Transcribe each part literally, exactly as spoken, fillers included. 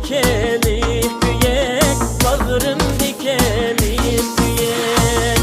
كېلىپ كۆيەك، باغرىمدا كېلىپ كۆيەك.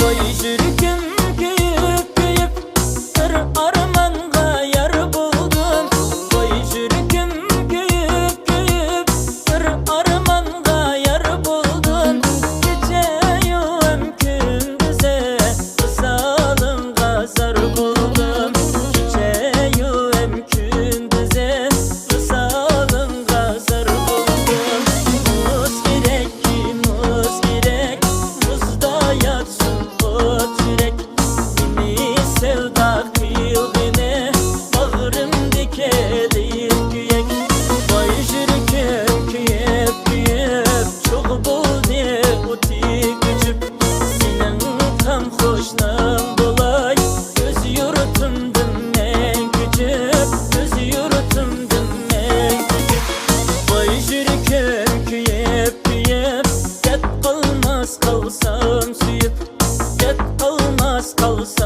ۋاي يۈرىكىم كۆيۈپ، كۆيۈپ، بىر ئارمانغا يار بولدۇم. ۋاي يۈرىكىم كۆيۈپ، كۆيۈپ، بىر ئارمانغا يار بولدۇم. كېچەيۇ ھەم كۈندۈزى ۋىسالىڭغا زار بولدۇم. كېچەيۇ ھەم كۈندۈزى ۋىسالىڭغا زار بولدۇم. مۇز كېرەك، مۇز كېرەك، مۇزدا ياتسۇن ئوت يۈرەك. مېنى سەۋدا قىلغىنى، باغرىمدا كېلىپ كۆيەك. ۋاي يۈرىكىم كۆيۈپ، كۆيۈپ، چوغ بولدى ئوتى ئۆچۈپ. سېنىڭ تام قوشناڭ بولاي، ئۆز يۇرتۇمدىن مەن كۆچۈپ، ئۆز يۇرتۇمدىن مەن كۆچۈپ. ۋاي يۈرىكىم كۆيۈپ، كۆيۈپ، كەت قالماس قالسام سۆيۈپ، كەت قالماس قالسام